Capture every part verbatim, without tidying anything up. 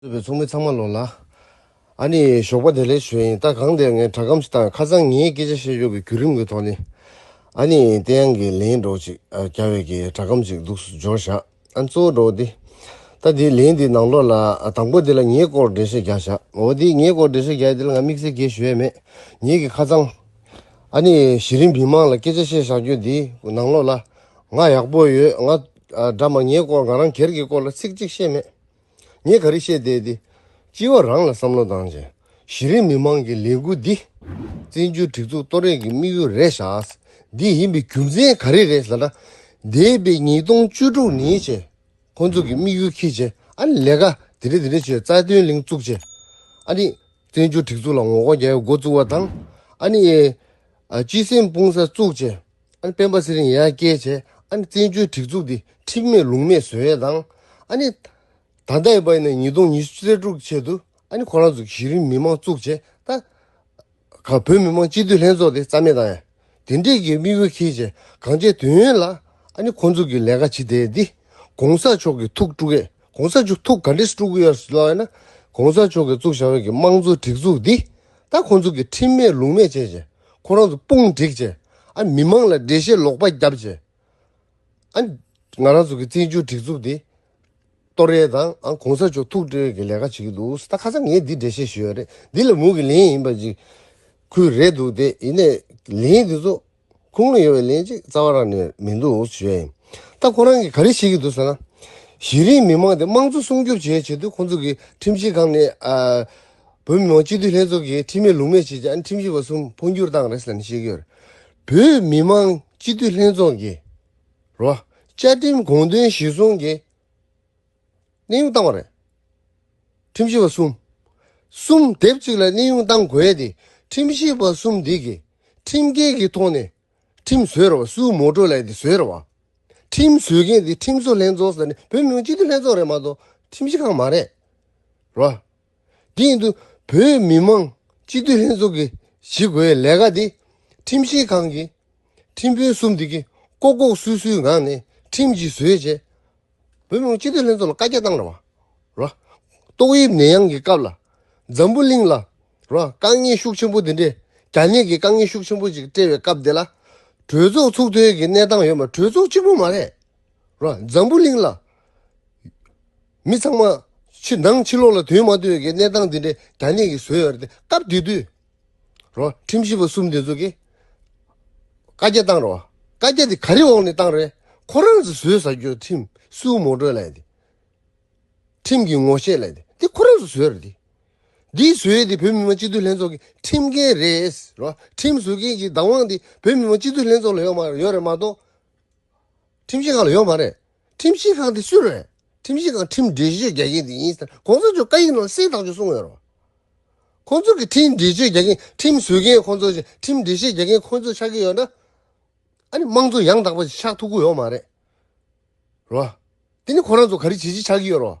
གཙོས་པའི་ཚོགས་མི་ཚང་མ་ལོ་ལ། ཨ་ནི་ཞོགས་པ་བདེ་ལེགས་ཞུ་ཡིན། ད་གང་དེ་ངས་སྒྲ་སྒམ་ཞིག་བཏང་། ཁ་སང་ངའི་སྐད་ཆ་བཤད་ཕྱོགས་ཀྱི་བརྒྱུད་རིམ་གྱི་ཐོག་ནས། ཨ་ནི་བསྟན་དབྱངས་ཀྱི་ལན་འདྲ་ཅིག་རྒྱག་པའི་གི་སྒྲ་སྒམ་ཅིག་འདུག་སེ་འབྱོར་བཞག་ཨ་གཙོ་བོ་འདྲ་འདི། ད་དེའི་ལན་འདི་ནང་ལོགས་ལ་དང་པོ་འདི་ལ་ངའི་སྐོར་འགྲེལ་བཤད་རྒྱག་བཞག་འོ་དེ་ངའི་སྐོར་འགྲེལ་བཤད་རྒྱག་དེ་ལ་ང་དམིགས་བསལ་གྱིས་ཞུ་ཡས་མེད། ངེད་ཀྱི་ཁ་སང་། ཨ་ནི་གཞི་རིམ་མི་མང་ལ་སྐད་ཆ་བཤད་བཞག་རྒྱུ་འདི་ནང་ལོགས་ལ། ང་ཡག་པོ་ཡོད། ང་ཨ་འདྲ་མ་ངའི་སྐོར་ང་རང་སྒེར་གྱི་སྐོར་ལ་ཚིག་གཅིག་བཤད་མེད། ངས་ག་རེ་བཤད་བསྡད་དེ། སྤྱི་བ་རང་ལ་བསམ་བློ་བཏང་བྱས། གཞི་རིམ་མི་མང་གི་ལས་འགུལ་འདི། བཙན་བྱོལ་སྒྲིག་འཛུགས་གཏོར་ཡས་ཀྱི་དམིགས་ཡུལ་རེད་བཞག་འདི་ཡིན་པའི་རྒྱུ་མཚན་ག་རེ་རེད་ཟེར་ན། འདས་པའི་ཉིས་སྟོང་བཅུ་དྲུག་ནས་བྱས། ཁོང་ཚོ་གི་དམིགས་ཡུལ་འཁྱེར་བྱས། ཨ་ནི་ལས་ཀ་དེ་འདྲ་དེ་འདྲ་བྱས་རྩ་དོན་གླིང་བཙུགས་བྱས། ཨ་ནི། བཙན་བྱོལ་སྒྲིག་འཛུགས་ལ་ངོ་རྒོལ་རྒྱག་ཡས་འགོ་བཙུགས་པ་དང་། ཨ་ནི། ཨ་སྤྱི་སེམས་སྤུངས་ས་བཙུགས་བྱས། ཨ་ནི་སྤེན་པ་ཚེ་རིང་ཡར་བསྐྱལ་བྱས། ཨ་ནི་བཙན་བྱོལ་སྒྲིག་འཛུགས་འདི་ཁྲིམས་མེད་ལུགས་མེད་བཟོ་ཡས་དང་། ཨ་ནི། ད་ལྟ་ཡིན་པ་ཡིན་ན་ཉིས་སྟོང་ཉི་ཤུ་རྩ་དྲུག་ཆེད་དུ་ཨ་ནི་ཁོ་རང་ཚོ་གཞི་རིམ་མི་མང་བཙུགས་བྱས་ད། ག་བོད་མི་མང་སྤྱི་འཐུས་ལྷན་ཚོགས་དེ་རྩ་མེད་བཏང་ཡ། དེ་འདྲས་ཀྱི་དམིགས་ཡུལ་འཁྱེར་བྱས་གང་བྱས་དོན་ལ་ཨ་ནི་ཁོང་ཚོ་གི་ལས་ཀ་བྱེད་བསྡད་འདི། གོང་ས་མཆོག་གི་ཐུགས་དཀྲུག་གས་གོང་ས་མཆོག་ཐུགས་ག་འདྲས་དཀྲུག་གི་ཡོད་ལབ་ཡ་ན། གོང་ས་མཆོག་གི་བཙུགས་བཞག་པའི་གི་དམངས་གཙོ་སྒྲིག་འཛུགས་འདི། ད་ཁོང་ཚོ་གི་ཁྲིམས་མེད་ལུགས་མེད་བྱས་བྱས། ཁོ་རང་ཚོ་དཔུང་བསྒྲིགས་བྱས། ཨ་མི་མང་ལ་འགྲེལ་བཤད་ལོག་པ་བརྒྱབ་བྱས། ཨ། ང་རང་ཚོ་གི་བཙན་བྱོལ་སྒྲིག་འཛུགས་འདི། གཏོར་ཡས་དང་ཨ་གོང་ས་མཆོག་ཐུགས་དཀྲུག་གི་ལས་ཀ་བྱེད་ཀྱི་འདུག་ད་ཁ་སང་ངས་འདི་འགྲེལ་བཤད་ཞུས་ཡོད་རེད། འདི་ལ་མུ་གི་ལན་ཡིན་པ་ཅིག་ཁུལ་རེད་འདུག་དེ་ཡིན་ནའི་ལན་འདི་ཚོ་ཁུངས་ལ་ཡོད་པའི་ལན་ཅིག་རྩ་བ་རང་ནས་མི་འདུག་ཞུ་ཡས་ཡིན། ད་ཁོ་རང་གིས་ག་རེ་བྱེད་ཀྱི་འདུག་ཟེར་ན། གཞི་རིམ་མི་མང་དེ་དམངས་གཙོ་སྲུང་སྐྱོབ་བྱེད་ཆེད་དུ་ཁོང་ཚོ་གི་ཁྲིམས་ཞིབ་ཁང་ནས་ཨ། བོད་མི་མང་སྤྱི་འཐུས་ལྷན་ཚོགས་ཀྱི་ཁྲིམས་མེད་ལུགས་མེད་བྱས་ཀྱང་ཁྲིམས་ཞིབ་པ་གསུམ་འཕོ་འགྱུར་བཏང་རེད་ཟེར་ནས་བཤད་ཀྱི་ཡོད་རེད། བོད་མི་མང་སྤྱི་འཐུས་ལྷན་ཚོགས་ཀྱི། རོ། བཅའ་ཁྲིམས་དགོངས་དོན་གཞིར་བཟུང་གི་གནས་དབྱུང་བཏང་བ་རེད། ཁྲིམས་ཞིབ་པ་གསུམ། གསུམ་སྡེབ་གཅིག་ལ་གནས་དབྱུང་བཏང་དགོས་ཏེ། ཁྲིམས་ཞིབ་པ་གསུམ་འདི་གིས་ཁྲིམས་འགལ་གྱི་ཐོག་ནས་ཁྲིམས་བཟོས་རེད་བ། སུའུ་མོ་ཊོ་ལབ་ཡ་འདི་བཟོས་རེད་བ། ཁྲིམས་བཟོས་མཁན་འདི་ཁྲིམས་བཟོ་ལྷན་ཚོགས་ཟེར་ནས་བོད་མི་མང་སྤྱི་འཐུས་ལྷན་ཚོགས་རེད་མ་གཏོགས་ཁྲིམས་ཞིབ་ཁང་མ་རེད། རེད་བ། འདི་ཡིན་དུས་བོད་མི་མང་སྤྱི་འཐུས་ལྷན་ཚོགས་ཀྱིས་བྱེད་དགོས་ལས་ཀ་འདི་ཁྲིམས་ཞིབ་ཁང་གི་ཁྲིམས་དཔོན་གསུམ་འདི་གིས་ལྐོག་ལྐོག་སུད་སུད་ངང་ནས་ཁྲིམས་ཅིག་བཟོས་བྱས། བོད་མི་མང་སྤྱི་འཐུས་ལྷན་ཚོགས་ལ་བཀའ་རྒྱ་བཏང་རེད་བ། རོ། ཏོག་དབྱིབས་ནད་ཡམས་ཀྱི་སྐབས་ལ། འཛམ་བུ་གླིང་ལ། རོ། དཀའ་ངལ་ཤུགས་ཆེན་པོ་འདི་འདྲས། རྒྱ་ནད་ཀྱི་དཀའ་ངལ་ཤུགས་ཆེན་པོ་ཅིག་སྤྲད་པའི་སྐབས་འདི་ལ། གྲོས་ཚོགས་ཚུགས་ཐུབ་ཀྱི་གནས་སྟངས་ཡོད་མ། གྲོས་ཚོགས་གཅིག་པོ་མ་རེད། རོ། འཛམ་བུ་གླིང་ལ། མི་ཚང་མ། ཕྱི་ནང་ཕྱི་ལོགས་ལ་དོན་མ་ཐུབ་ཀྱི་གནས་སྟངས་འདི་འདྲས་རྒྱ་ནད་ཀྱིས་བཟོས་ཡོད་རེད་དེ་སྐབས་དེ་དུས། རོ། ཁྲིམས་ཞིབ་པ་གསུམ་དེ་ཚོ་གིས་བཀའ་རྒྱ་བཏང་རོ། བཀའ་རྒྱ་དེ་ག་རེ་འོག་ནས་བཏང་རེད། ཁོ་རང་ཚོ་བཟོས་ཟ་རྒྱུ་ཁྲིམས་སུའུ་མོ་ཊོ་ལབ་ཡ་དེ། ཁྲིམས་ཀྱི་ངོ་ཤེས་ལབ་ཡ་དེ་དེ་ཁོ་རང་ཚོ་བཟོས་རེད་དེ། འདི་བཟོས་ཡ་དེ་བོད་མི་མང་སྤྱི་འཐུས་ལྷན་ཚོགས་ཀྱི་ཁྲིམས་འགལ་རེད་རོ། ཁྲིམས་བཟོ་མཁན་གྱི་བདག་དབང་དེ་བོད་མི་མང་སྤྱི་འཐུས་ལྷན་ཚོགས་ལ་ཡོད་མ་ཡོད་རེད་མ་གཏོགས། ཁྲིམས་ཞིབ་ཁང་ལ་ཡོད་མ་རེད། ཁྲིམས་ཞིབ་ཁང་དེ་སུ་རེད། ཁྲིམས་ཞིབ་ཁང་ཁྲིམས་འགྲེལ་བརྗོད་རྒྱག་མཁན་དེ་ཡིན་ཟེར་གོང་ས་མཆོག་བཀའ་ཡིག་ནང་གསལ་ཐག་ཆོད་གསུངས་ཡོད་རེད། ཁོང་ཚོ་གི་ཁྲིམས་འགྲེལ་བརྗོད་རྒྱག་མཁན་ཁྲིམས་བཟོ་མཁན་ཁོང་ཚོ་ཁྲིམས་འགྲེལ་བཤད་རྒྱག་མཁན་ཁོང་ཚོ་ཆགས་ཀྱི་ཡོད་ན། ཨ་ནི་དམངས་གཙོ་ཡང་དག་པ་ཞིག་ཆགས་ཐུབ་ཀྱི་ཡོད་མ་རེད། རོ། དེ་ནི་ཁོ་རང་ཚོ་ག་རེ་བྱེད་ཀྱི་ཆགས་ཀྱི་ཡོད་རོ།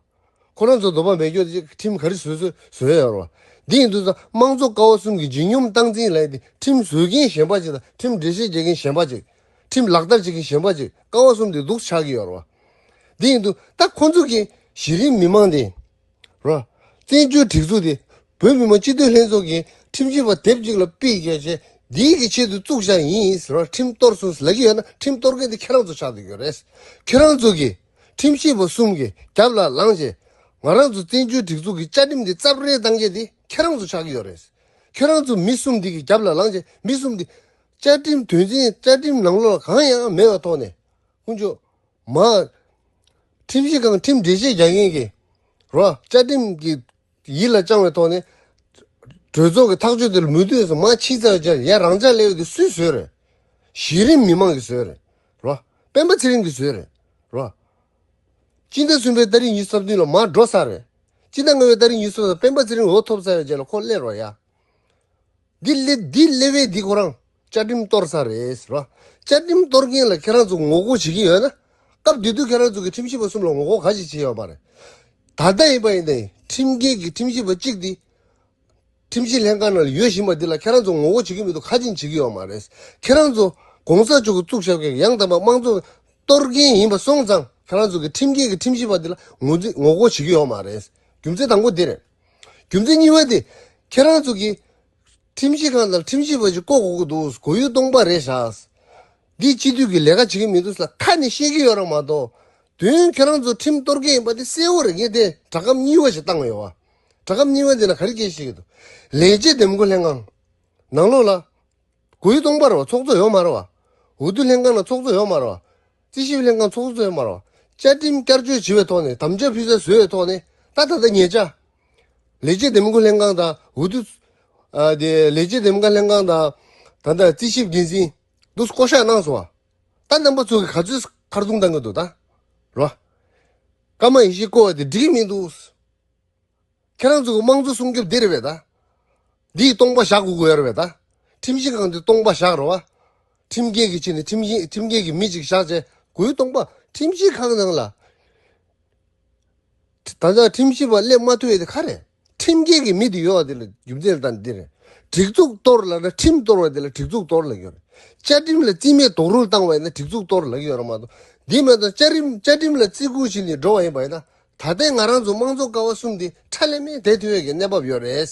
ཁོ་རང་ཚོ་འདོད་པ་མེད་རྒྱུ་དེ་ཁྲིམས་ག་རེ་བཟོས་བཟོས་བཟོས་ཡོད་རོ། འདི་ཡིན་དུས་ཙང་དམངས་གཙོ་ཀ་བ་གསུམ་གྱི་ལྗིད་སྙོམས་སྟངས་འཛིན་ལས་དེ་ཁྲིམས་བཟོ་མཁན་གཞན་པ་ཅིག་དང་ཁྲིམས་འགྲེལ་བཤད་རྒྱག་མཁན་གཞན་པ་ཅིག་ཁྲིམས་ལག་བསྟར་བྱེད་མཁན་གཞན་པ་ཅིག་ཀ་བ་གསུམ་དེ་འདུག་ཆགས་ཀྱི་ཡོད་རོ། འདི་ཡིན་དུས་ད་ཁོ་ཚོ་གི་གཞི་རིམ་མི་མང་དེ། རོ། བཙན་བྱོལ་སྒྲིག་འཛུགས་དེ། བོད་མི་མང་སྤྱི་འཐུས་ལྷན་ཚོགས་ཀྱིས་ཁྲིམས་ཞིབ་པ་དེབ་གཅིག་ལ་ཕུད་བརྒྱབ་བྱས། འདིའི་གི་ཆེད་དུ་བཙུགས་བཞག་ཡིན་ཟེར་བ་ཁྲིམས་གཏོར་སོང་ཟེར་ལབ་ཀྱི་ཡོད་ན་ཁྲིམས་གཏོར་མཁན་དེ་ཁྱེད་རང་ཚོ་ཆགས་བསྡད་ཡོད་རེད། ཁྱེད་རང་ཚོ་གིས་ཁྲིམས་ཞིབ་པ་གསུམ་གྱི་རྒྱབ་ལ་ལངས་བྱས། ང་རང་ཚོ་བཙན་བྱོལ་སྒྲིག་འཛུགས་ཀྱི་བཅའ་ཁྲིམས་དེ་རྩབ་རལ་བཏང་མཁན་དེ་ཁྱེད་རང་ཚོ་ཆགས་ཀྱི་ཡོད་རེད། ཁྱེད་རང་ཚོ་མི་གསུམ་འདི་གི་རྒྱབ་ལ་ལངས་བྱས་མི་གསུམ་འདི། བཅའ་ཁྲིམས་དོན་ཚན་བཅའ་ཁྲིམས་ནང་ལོགས་ལ་གང་ཡང་མེད་པའི་ཐོག་ནས། དཀོན་མཆོག་མ། ཁྲིམས་ཞིབ་ཁང་ཁྲིམས་འགྲེལ་བཤད་རྒྱག་མཁན་གྱི། རོ། བཅའ་ཁྲིམས་ཀྱི་ཡིད་ལ་བཅངས་པའི་ཐོག་ནས། གྲོས་ཚོགས་ཀྱི་ཐག་གཅོད་དེ་ལ་མོས་མཐུན་སོང་མ་ཕྱིན་ཚར་བའི་རྗེས་ཡ་རང་འཇགས་སླེབས་ཡོད་དེ་སུས་བཟོས་རེད། གཞི་རིམ་མི་མང་གིས་བཟོས་རེད། རོ། སྤེན་པ་ཚེ་རིང་གིས་བཟོས་རེད། རོ། སྤྱི་ཟླ་གསུམ་པའི་ཏ་རིག་ཉི་ཤུ་རྩ་བདུན་ལ་མར་འགྲོ་ས་རེད། སྤྱི་ཟླ་ལྔ་པའི་ཏ་རིག་ཉི་ཤུ་རྩ་གསུམ་སྤེན་པ་ཚེ་རིང་འོས་ཐོབ་ཚར་བའི་རྗེས་ལ་ཁོ་སླེབས་རོགས་ཡ། འདི་སླེ་འདི་སླེ་བས་འདི་ཁོ་རང་བཅའ་ཁྲིམས་གཏོར་ས་རེད་ཟེར་བ། བཅའ་ཁྲིམས་གཏོར་མཁན་ལ་ཁྱེད་རང་ཚོ་ངོ་རྒོལ་བྱེད་ཀྱི་ཡོད་ན། སྐབས་དེ་དུས་ཁྱེད་རང་ཚོ་གི་ཁྲིམས་ཞིབ་པ་གསུམ་ལ་ངོ་རྒོལ་ག་ཞིག་བྱས་ཡོད་མ་རེད། ད་ལྟ་ཡིན་པ་ཡིན་ནའི་ཁྲིམས་འགལ་གྱི་ཁྲིམས་ཞིབ་པ་གཅིག་འདི། ཁྲིམས་ཞིབ་ལྷན་ཁང་ནང་ལ་ཡོད་བཞིན་པ་འདི་ལ་ཁྱེད་རང་ཚོ་ངོ་རྒོལ་བྱེད་ཀྱི་མི་འདུག་ཁ་ཆེམས་བྱེད་ཀྱི་ཡོད་མ་རེད། ཁྱེད་རང་ཚོ་གོང་ས་མཆོག་གི་བཙུགས་བཞག་པའི་ཡང་དག་པ་དམངས་གཙོ་གཏོར་མཁན་ཡིན་པ་སོང་ཙང་ཁྱེད་རང་ཚོ་གི་ཁྲིམས་འགལ་གྱི་ཁྲིམས་ཞིབ་པ་འདི་ལ་ངོས་འཛིན་ངོ་རྒོལ་བྱེད་ཀྱི་ཡོད་མ་རེད། རྒྱུ་མཚན་དང་པོ་འདི་རེད། རྒྱུ་མཚན་གཉིས་པ་དེ། ཁྱེད་རང་ཚོ་གིས་ཁྲིམས་ཞིབ་ཁང་དང་ཁྲིམས་ཞིབ་པ་ཞིག་བསྐོ་དགོས་ཀྱི་འདུག་གོ་ཡུལ་སྟོང་པ་རེད་བཞག་འདི་སྤྱི་འཐུས་ཀྱི་ལས་ཀ་བྱེད་ཀྱི་མི་འདུག་ཟེར་ཁ་ནས་བཤད་ཀྱི་ཡོད་རེད་མ་གཏོགས། དོན་ཁྱེད་རང་ཚོ་ཁྲིམས་གཏོར་མཁན་ཡིན་པ་དེ་གསལ་བོ་རེད། ངས་དེ་དྲ་སྒམ་གཉིས་པ་ཞིག་བཏང་ཡོད་བ། དྲ་སྒམ་གཉིས་པ་འདི་ན་ག་རེ་སྐད་བཤད་ཀྱི་འདུག་ལས་བྱེད་འདེམས་བསྐོ་ལྷན་ཁང་། ནང་ལོགས་ལ། གོ་ཡུལ་སྟོང་པ་རེད་བ། ཚོགས་གཙོ་ཡོད་མ་རེད་བ། འོས་བསྡུ་ལྷན་ཁང་ལ་ཚོགས་གཙོ་ཡོད་མ་རེད་བ། རྩིས་ཞིབ་ལྷན་ཁང་ཚོགས་གཙོ་ཡོད་མ་རེད་བ། བཅའ་ཁྲིམས་བསྐྱར་བཅོས་བྱས་པའི་ཐོག་ནས་དམ་བཅའ་ཕུལ་ས་བཟོས་པའི་ཐོག་ནས་ད་ད་ལྟ་ཉེ་ཆར། ལས་བྱེད་འདེམས་བསྐོ་ལྷན་ཁང་དང་འོས་བསྡུ། ཨ་དེ་ལས་བྱེད་འདེམས་བསྐོ་ལྷན་ཁང་དང་ད་ལྟ་རྩིས་ཞིབ་འགན་འཛིན་འདུག་བསྐོ་གཞག་གནང་སོང་བ། ད་རྣམ་པ་ཚོ་གིས་ག་ཚོད་ཁ་རྡུང་བཏང་གི་འདུག་ད། རོ། སྐར་མ་ཡེ་ཤེས་བསྐོ་བ་དེ་འགྲིག་གི་མི་འདུག་ཁྱེད་རང་ཚོ་གི་དམངས་གཙོ་སྲུང་སྐྱོབ་འདི་རེད་པས་ད། འདིའི་སྟོང་པ་བཞག་དགོས་ཀྱི་ཡོད་རེད་པས་ད། ཁྲིམས་ཞིབ་ཁང་འདི་སྟོང་པ་བཞག་རོགས་ཨ། ཁྲིམས་འགལ་གྱི་ཆེད་ནས་ཁྲིམས་ཞིབ་ཁྲིམས་འགལ་གྱི་མི་གཅིག་བཞག་བྱས་དགོས་སྟོང་པ་ཁྲིམས་ཞིབ་ཁང་ནང་ལ། ད་ལྟ་ཁྲིམས་ཞིབ་པ་སླེབས་མ་ཐུབ་ཡས་དེ་ག་རེད། ཁྲིམས་འགལ་གྱི་མི་དེ་ཡོད་པ་དེ་ལ་རྒྱུ་མཚན་ལ་ད་འདི་རེད། སྒྲིག་འཛུགས་གཏོར་ལབ་ན་ཁྲིམས་གཏོར་བ་དེ་ལ་སྒྲིག་འཛུགས་གཏོར་ལབ་ཀྱི་ཡོད་རེད། བཅའ་ཁྲིམས་ལ་རྩིས་མེད་རྡོག་རོལ་བཏང་བ་ཡིན་ན་སྒྲིག་འཛུགས་གཏོར་ལབ་ཀྱི་ཡོད་རེད་མ་གཏོགས། འདི་མ་གཏོགས་བཅའ་ཁྲིམས་བཅའ་ཁྲིམས་ལ་བརྩི་བཀུར་བྱས་ནས་འགྲོ་བ་ཡིན་པ་ཡིན་ན། ད་ལྟའི་ང་རང་ཚོ་དམངས་གཙོ་ཀ་བ་གསུམ་འདི་ཁྲ་ལམ་མེ་བསྡད་ཐུབ་ཡས་ཀྱི་གནས་བབ་ཡོད་རེད།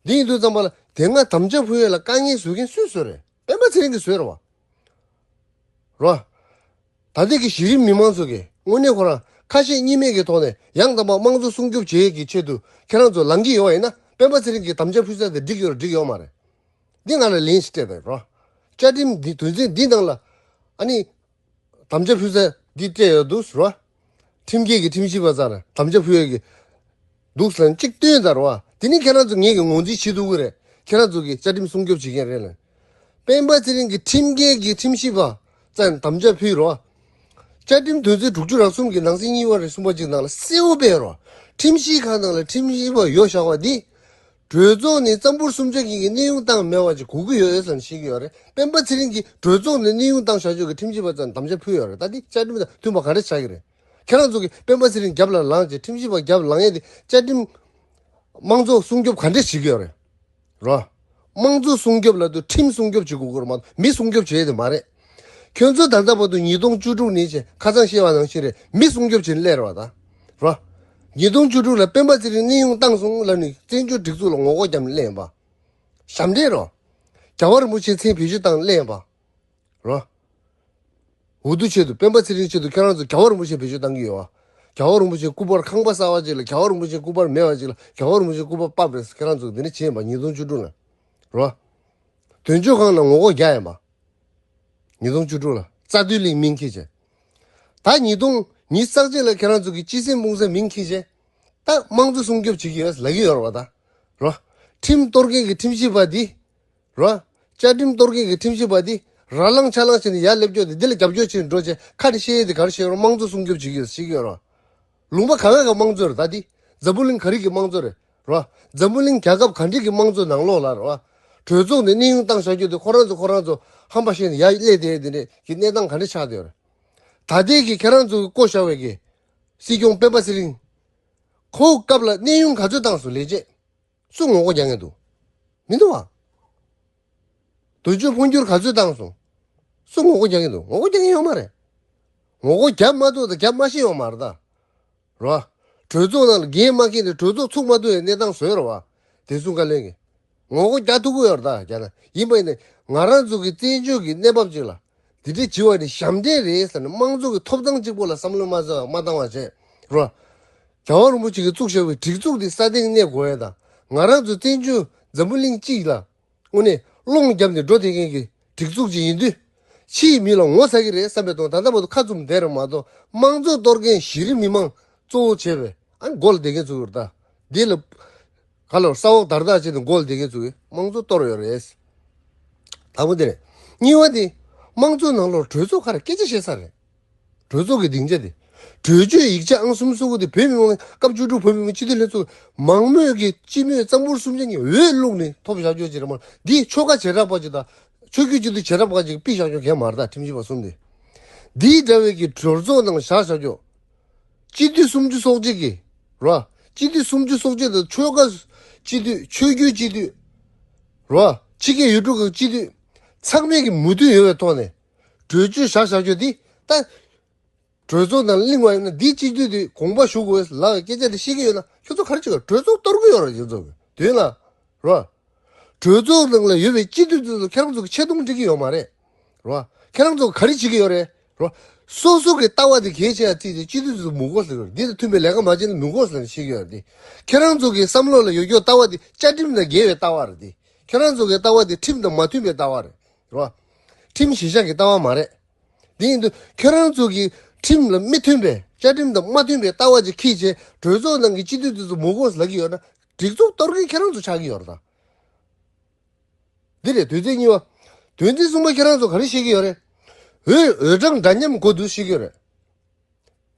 འདི་ཡིན་དུས་ཙམ་པ་ལ་དེ་སྔ་དམ་བཅའ་ཕུལ་ཡས་ལ་དཀའ་ངལ་བཟོ་མཁན་སུས་བཟོས་རེད། སྤེན་པ་ཚེ་རིང་གིས་བཟོས་རེད་བ། རོ། ད་ལྟའི་གི་གཞི་རིམ་མི་མང་ཚོ་གིས་དངོས་གནས་ཁོ་རང་ཁ་ཞེ་གཉིས་མེད་ཀྱི་ཐོག་ནས་ཡང་དག་པ་དམངས་གཙོ་སྲུང་སྐྱོབ་བྱེད་ཡས་ཀྱི་ཆེད་དུ་ཁྱེད་རང་ཚོ་ལངས་ཀྱི་ཡོད་པ་ཡིན་ན་སྤེན་པ་ཚེ་རིང་གིས་དམ་བཅའ་ཕུལ་ས་དེ་འགྲིག་ཡོད་རེད་འགྲིག་ཡོད་མ་རེད། འདི་ང་ལ་ལན་ཞིག་སྤྲད་དང་རོ། བཅའ་ཁྲིམས་འདི་དོན་ཚན་འདི་ནང་ལ་ཨ་ནི། དམ་བཅའ་ཕུལ་ས་འདི་སྤྲད་ཡོད་འདུག་ཟེར་བ། ཁྲིམས་འགལ་གྱི་ཁྲིམས་ཞིབ་པ་ཚོ་ལ་དམ་བཅའ་ཕུལ་ཡོད་ཀྱི་འདུག་ཟེར་ན་གཅིག་སྟོན་ཟེར་བ། དེ་ནི་ཁྱེད་རང་ཚོ་ངེད་ཀྱི་ངོས་འཛིན་བྱེད་ཐུབ་ཀྱི་རེད། ཁྱེད་རང་ཚོ་གི་བཅའ་ཁྲིམས་སྲུང་སྐྱོབ་བྱེད་མཁན་རེད་ལ། སྤེན་པ་ཚེ་རིང་གི་ཁྲིམས་འགལ་གྱི་ཁྲིམས་ཞིབ་པ་ཚོ་ལ་དམ་བཅའ་ཕུལ་རོགས། བཅའ་ཁྲིམས་དོན་ཚན་དྲུག་ཅུ་རེ་གསུམ་གྱི་ནང་གསེས་གཉིས་པ་རེ་གསུམ་པ་གཅིག་ནང་ལ་གསལ་བོ་སྤེལ་རོགས། ཁྲིམས་ཞིབ་ཁང་ནང་ལ་ཁྲིམས་ཞིབ་པ་ཡོད་བཞག་པ་འདི། གྲོས་ཚོགས་ནས་བཙན་པོར་སུམ་ཆ་གཉིས་ཀྱི་གནས་དབྱུང་བཏང་མེད་པ་ཅིག་དགོས་ཀྱི་ཡོད་རེད་བསམ་ཤེས་ཀྱི་ཡོད་རེད། སྤེན་པ་ཚེ་རིང་གིས་གྲོས་ཚོགས་ནས་གནས་དབྱུང་བཏང་བཞག་ཆོག་གི་ཁྲིམས་ཞིབ་པ་ཚོ་ལ་དམ་བཅའ་ཕུལ་ཡོད་རེད། ད་འདི་བཅའ་ཁྲིམས་དང་མཐུན་པ་ག་འདྲ་ཆགས་ཀྱི་རེད། ཁྱེད་རང་ཚོ་གིས་སྤེན་པ་ཚེ་རིང་རྒྱབ་ལ་ལངས་བྱས་ཁྲིམས་ཞིབ་པ་རྒྱབ་ལངས་ཡས་དེ་བཅའ་ཁྲིམས་དམངས་གཙོ་སྲུང་སྐྱོབ་ག་འདྲ་བྱེད་ཀྱི་ཡོད་རེད། རོ། དམངས་གཙོ་སྲུང་སྐྱོབ་ལབ་དུས་ཁྲིམས་སྲུང་སྐྱོབ་བྱེད་དགོས་ཀྱི་རེད་མ་གཏོགས་མི་སྲུང་སྐྱོབ་བྱེད་ཡས་དེ་མ་རེད། ཁྱོད་ཚོ་ད་ལྟ་བར་དུ་ཉིས་སྟོང་བཅུ་དྲུག་ནས་བྱས་ཁ་སང་བཤད་པ་ནང་བཞིན་རེད། མི་སྲུང་སྐྱོབ་བྱེད་ནས་སླེབས་རེད་བ་ད། རོ། ཉིས་སྟོང་བཅུ་དྲུག་ལ་སྤེན་པ་ཚེ་རིང་གནས་དབྱུང་བཏང་སོང་ལབ་ནས་བཙན་བྱོལ་སྒྲིག་འཛུགས་ལ་ངོ་རྒོལ་རྒྱབ་ནས་སླེབས་ཡིན་པ། ཞབས་འདྲེན་རོ། རྒྱལ་བ་རིན་པོ་ཆེ་མཚན་བེད་སྤྱོད་བཏང་སླེབས་ཡིན་པ། རོ། འོས་བསྡུ་ཆེད་དུ་སྤེན་པ་ཚེ་རིང་ཆེད་དུ་ཁྱེད་རང་ཚོ་རྒྱལ་བ་རིན་པོ་ཆེ་བེད་སྤྱོད་བཏང་གི་ཡོད་བ། རྒྱལ་བ་རིན་པོ་ཆེ་སྐུ་པར་ཁང་པ་གསར་བ་ཅིག་ལ་རྒྱལ་བ་རིན་པོ་ཆེ་སྐུ་པར་མེད་པ་ཅིག་ལ་རྒྱལ་བ་རིན་པོ་ཆེ་སྐུ་པར་ཕབ་རེད་ཟེར་ཁྱེད་རང་ཚོ་འདི་འདྲ་བྱས་ཡིན་པ་ཉིས་སྟོང་བཅུ་དྲུག་ལ། རོ། དོན་གཅོད་ཁང་ནང་ངོ་རྒོལ་རྒྱག་ཡིན་པ། ཉིས་སྟོང་བཅུ་དྲུག་ལ་རྩ་དོན་གླིང་མིང་འཁྱེར་བྱས། ད་ཉིས་སྟོང་ཉི་ཤུ་རྩ་གཅིག་ལ་ཁྱེད་རང་ཚོ་གི་སྤྱི་སེམས་སྤུངས་ས་མིང་འཁྱེར་བྱས། ད་དམངས་གཙོ་སྲུང་སྐྱོབ་བྱེད་ཀྱི་ཡོད་ལབ་ཀྱི་ཡོད་རེད་བ་ད། རོ། ཁྲིམས་གཏོར་མཁན་གྱི་ཁྲིམས་ཞིབ་པ་འདི། རོ། བཅའ་ཁྲིམས་གཏོར་མཁན་གྱི་ཁྲིམས་ཞིབ་པ་འདི། ར་ལངས་ཆ་ལངས་བྱས་ནས་ཡར་སླེབས་ཀྱོག་དེ་འདི་ལ་རྒྱབ་སྐྱོར་བྱས་ནས་འགྲོ་བྱས་ཁ་ནས་བཤད་ཡས་དེ་ག་རེ་བཤད་རོགས་དམངས་གཙོ་སྲུང་སྐྱོབ་བྱེད་ཀྱི་ཡོད་ཤེས་ཀྱི་ཡོད་རོ། ལུང་པ་ག་བའི་ག་དམངས་གཙོ་རེད་ད་འདི། འཛམ་བུ་གླིང་ག་རིགས་ཀྱི་དམངས་གཙོ་རེད། རོ། འཛམ་བུ་གླིང་རྒྱལ་ཁབ་ག་འདྲས་ཀྱི་དམངས་གཙོ་ནང་ལོགས་ལ་རོ། གྲོས་ཚོགས་ནས་གནས་དབྱུང་བཏང་བཞག་རྒྱུ་དེ་ཁོ་རང་ཚོ་ཁོ་རང་ཚོ་ཧམ་པ་བཤད་ནས་ཡར་སླེབས་བསྡད་དེ་འདྲས་ཀྱི་གནས་སྟངས་ག་འདྲས་ཆགས་བསྡད་ཡོད་རེད། ད་ལྟའི་གི་ཁྱེད་རང་ཚོ་གི་བསྐོ་བཞག་པའི་གི་སྲིད་སྐྱོང་སྤེན་པ་ཚེ་རིང་། ཁོ་སྐབས་ལ་གནས་དབྱུང་ག་ཚོད་བཏང་སོང་ལས་བྱེད། སུ་ངོ་རྒོལ་རྒྱག་མཁན་འདུག་མི་འདུག་བ། དོན་གཅོད་འཕོ་འགྱུར་ག་ཚོད་བཏང་སོང་། སུ་ངོ་རྒོལ་རྒྱག་མཁན་འདུག་ངོ་རྒོལ་རྒྱག་མཁན་ཡོད་མ་རེད། ངོ་རྒོལ་རྒྱབ་མ་ཐུབ་དང་རྒྱབ་མ་ཤེས་ཡོད་མ་རེད་ད། རོ། གྲོས་ཚོགས་ནང་ལ་འགན་མ་འཁྱེར་ནས་གྲོས་ཚོགས་ཚུགས་མ་ཐུབ་པའི་གནས་སྟངས་བཟོས་རེད་བ། བདེ་སྲུང་བཀའ་བློན་གྱིས། ངོ་རྒོལ་རྒྱག་ཐུབ་ཀྱི་ཡོད་རེད་ད་རྒྱ་ནག་ཡིན་པ་ཡིན་ནའི་ང་རང་ཚོ་གི་བཙན་བྱོལ་གྱི་གནས་བབ་ཅིག་ལ། འདི་འདྲའི་བྱེད་པ་ནི་ཞབས་འདྲེན་རེད་ཟེར་ནས་དམངས་གཙོ་གི་ཐོབ་ཐང་གཅིག་པོ་ལ་བསམ་བློ་མ་བཏང་མ་བཏང་བ་བྱས། རོ། རྒྱལ་བ་རིན་པོ་ཆེ་གིས་བཙུགས་བཞག་པའི་སྒྲིག་འཛུགས་འདི་སྲ་བརྟན་གནས་དགོས་ཡ་དང་ང་རང་ཚོ་བཙན་བྱོལ་འཛམ་བུ་གླིང་སྤྱི་ལ། དངོས་གནས་སློང་བརྒྱབ་ནས་འགྲོ་བསྡད་མཁན་གྱི་སྒྲིག་འཛུགས་ཅིག་ཡིན་དུས། ཕྱིའི་མི་ལ་ངོ་ཚ་གི་རེད་བསམ་པའི་ཐོག་ད་ལྟ་བར་དུ་ཁ་བཙུམ་བསྡད་རེད་མ་གཏོགས་དམངས་གཙོ་གཏོར་མཁན་གཞི་རིམ་མི་མང་གཙོ་བོ་བྱས་པའི་ཨ་མགོ་ལ་བསྡད་མཁན་ཚོ་ཡོད་རེད་ད། འདི་ལ་ག་ལ་ས་འོག་དར་ཐག་བྱས་ནས་མགོ་ལ་བསྡད་མཁན་ཚོ་གིས་དམངས་གཙོ་གཏོར་ཡོད་རེད། དང་པོ་དེ་རེད། གཉིས་པ་དེ། དམངས་གཙོ་ནང་ལོགས་གྲོས་ཚོགས་ཁ་ར་སྐད་ཆ་བཤད་ས་རེད། གྲོས་ཚོགས་ཀྱི་སྡིངས་ཆ་དེ། གྲོས་ཆོད་ཡིག་ཆ་ཨང་གསུམ་སོ་དགུ་དེ་བོད་མི་མང་སྐབས་བཅུ་དྲུག་བོད་མི་མང་སྤྱི་འཐུས་ལྷན་ཚོགས་མང་མོས་ཀྱི་སྤྱི་མོས་གཙང་པོར་གསུམ་ཆ་གཉིས་འོས་བླུགས་ནས་ཐོབ་བཞག་ཆོག་ཅིག་རེད་མ་འདི་ཆོལ་ཁ་བྱེ་བྲག་པ་ཅིག་དང་ཆོས་བརྒྱུད་སྤྱི་འཐུས་བྱེ་བྲག་པ་ཅིག་ཕུད་བཞག་ཆོག་གས་མ་རེད་ད་ཁྲིམས་ཞིབ་པ་གསུམ་དེ། འདིའི་འདྲ་བའི་གི་གྲོས་ཚོགས་ནང་བཞག་བཞག་ཆོག་སྤྱི་འཐུས་སུམ་ཅུ་སོ་གཅིག་གི་རོ། སྤྱི་འཐུས་སུམ་ཅུ་སོ་གཅིག་དང་ཆོལ་ཁ་སྤྱི་འཐུས་ཆོས་བརྒྱུད་སྤྱི་འཐུས་རོ། ཕྱི་རྒྱལ་ཡུལ་གྲུ་ཁག་སྤྱི་འཐུས་ཚང་མས་ཀྱི་མོས་མཐུན་ཡོད་པའི་ཐོག་ནས་གྲོས་ཆོད་བཞག་བཞག་ཆོག་འདི་ད། གྲོས་ཚོགས་ནང་གླེང་བ་ཡིན་ན་འདིའི་སྤྱི་འཐུས་དེ་དགོངས་པ་ཞུ་དགོས་ལབ་སྐད་ཆ་དེ་བཤད་ཀྱི་ཡོད་ན་ཁྱོད་ཚོ་ག་རེ་བྱེད་དགོས། གྲོས་ཚོགས་གཏོར་གྱི་ཡོད་རེད། ཁྱོད་ཚོ་གི་དོན་ལ་རོ། གྲོས་ཚོགས་ནང་ལ་ཡོད་པའི་སྤྱི་འཐུས་དེ་ཚོ་ཁྱེད་རང་ཚོ་གི་ཆེ་མཐོང་འགྲིག་གི་ཡོད་མ་རེད་རོ། ཁྱེད་རང་ཚོ་ག་རེ་བྱེད་ཀྱི་ཡོད་རེད་རོ། སོ་སོ་གི་ལྟ་བ་དེ་གལ་ཆེ་ཡ་བརྩིས་ཏེ་སྤྱི་འཐུས་དེ་ཚོ་མི་དགོས་ཟེར་གི་རེད། འདི་དང་མཐུན་པའི་ལས་ཀ་མ་བྱས་ན་མི་དགོས་ཟེར་ནས་བཤད་ཀྱི་ཡོད་རེད། ཁྱེད་རང་ཚོ་གི་བསམ་བློ་ལ་ཡོད་རྒྱུ་ལྟ་བ་དེ་བཅའ་ཁྲིམས་དང་འགལ་བའི་ལྟ་བ་རེད་དེ། ཁྱེད་རང་ཚོ་གི་ལྟ་བ་དེ་ཁྲིམས་དང་མ་མཐུན་པའི་ལྟ་བ་རེད་རོ། ཁྲིམས་གཞི་བཞག་གི་ལྟ་བ་མ་རེད། དེ་ཡིན་དུས་ཁྱེད་རང་ཚོ་གིས་ཁྲིམས་ལ་མི་མཐུན་པའི་བཅའ་ཁྲིམས་དང་མ་མཐུན་པའི་ལྟ་བ་ཅིག་འཁྱེར་བྱས་གྲོས་ཚོགས་ནང་གི་སྤྱི་འཐུས་དེ་ཚོ་མི་དགོས་ལབ་ཀྱི་ཡོད་ན་སྒྲིག་འཛུགས་གཏོར་མཁན་ཁྱེད་རང་ཚོ་ཆགས་ཀྱི་ཡོད་རེད་ད། འདི་རེད་དོན་ཚན་གཉིས་པ། དོན་ཚན་གསུམ་པ་ཁྱེད་རང་ཚོ་ག་རེ་བཤད་ཀྱི་ཡོད་རེད། འོས་འོས་གྲངས་འདྲ་མཉམ་དགོས་འདུག་བཤད་ཀྱི་ཡོད་རེད།